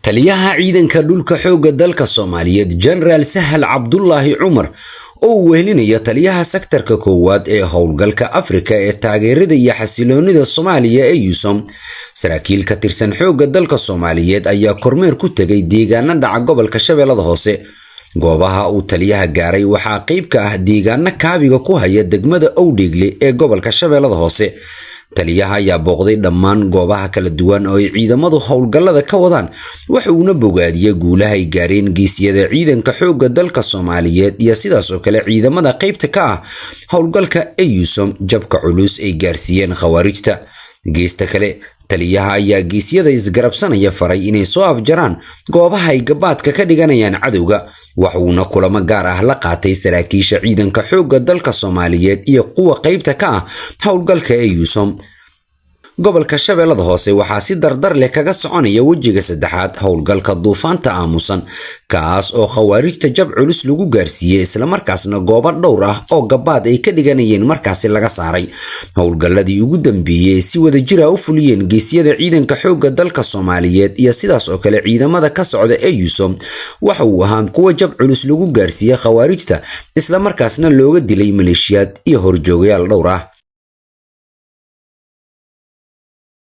Taliyaha ciidanka dhulka xoogga dalka Soomaaliyeed, Jenaraal Sahal Cabdulaahi Cumar, oo uu wehelinayo taliyaha sektarka koowaad ee howlgalka Afrika ee taageerada iyo xasiloonida Soomaaliya ee AUSSOM, saraakiil ka tirsan xoogga dalka Soomaaliyeed ayaa kormeer ku tegay deegaano dhaca gobolka Shabeellada Hoose. Goobaha uu taliyaha gaaray waxaa qayb ka ah deegaano kaabiga ku haya degmada Owdheegle ee gobolka Shabeellada Hoose. Taliyaha ayaa booqday dhammaan goobaha kala duwan oo ay ciidamadu howlgallada ka wadaan, waxa uuna bogaadiyey guulaha ay gaareen geesiyada ciidanka xoogga dalka Soomaaliyeed iyo sidaas oo kale ciidamada qaybta ka ah howlgalka AUSSOM jabka culus ay gaarsiiyeen khawaarijta. Geesta kale, taliyaha ayaa geesyada isgarabsanaya faray inay soo afjaraan goobaha ay gabaadka ka dhiganayaan cadowga, waxuuna kulamo gaar ah la qaatay saraakiisha ciidanka xoogga dalka Soomaaliyeed iyo kuwa qaybta ka ah howlgalka AUSSOM. Gobolka Shabeellada Hoose waxaa si dardar leh kaga soconaya wejiga saddexaad howlgalka Duufaanta Aamusan, kaas oo khawaarijta jab culus lagu gaarsiiyey, islamarkaasna goobo dhowr ah oo gabaad ay ka dhiganayeen markaasi laga saaray. Howlgalladii ugu dambeeyey si wadajira u fuliyeen geesyada ciidanka xoogga dalka Soomaaliyeed iyo sidaas oo kale ciidamada ka socda AUSSOM waxa uu ahaa kuwa jab culus lagu gaarsiiyey khawaarijta, islamarkaasna looga dilay maleeshiyaad iyo horjoogayaal dhowr ah.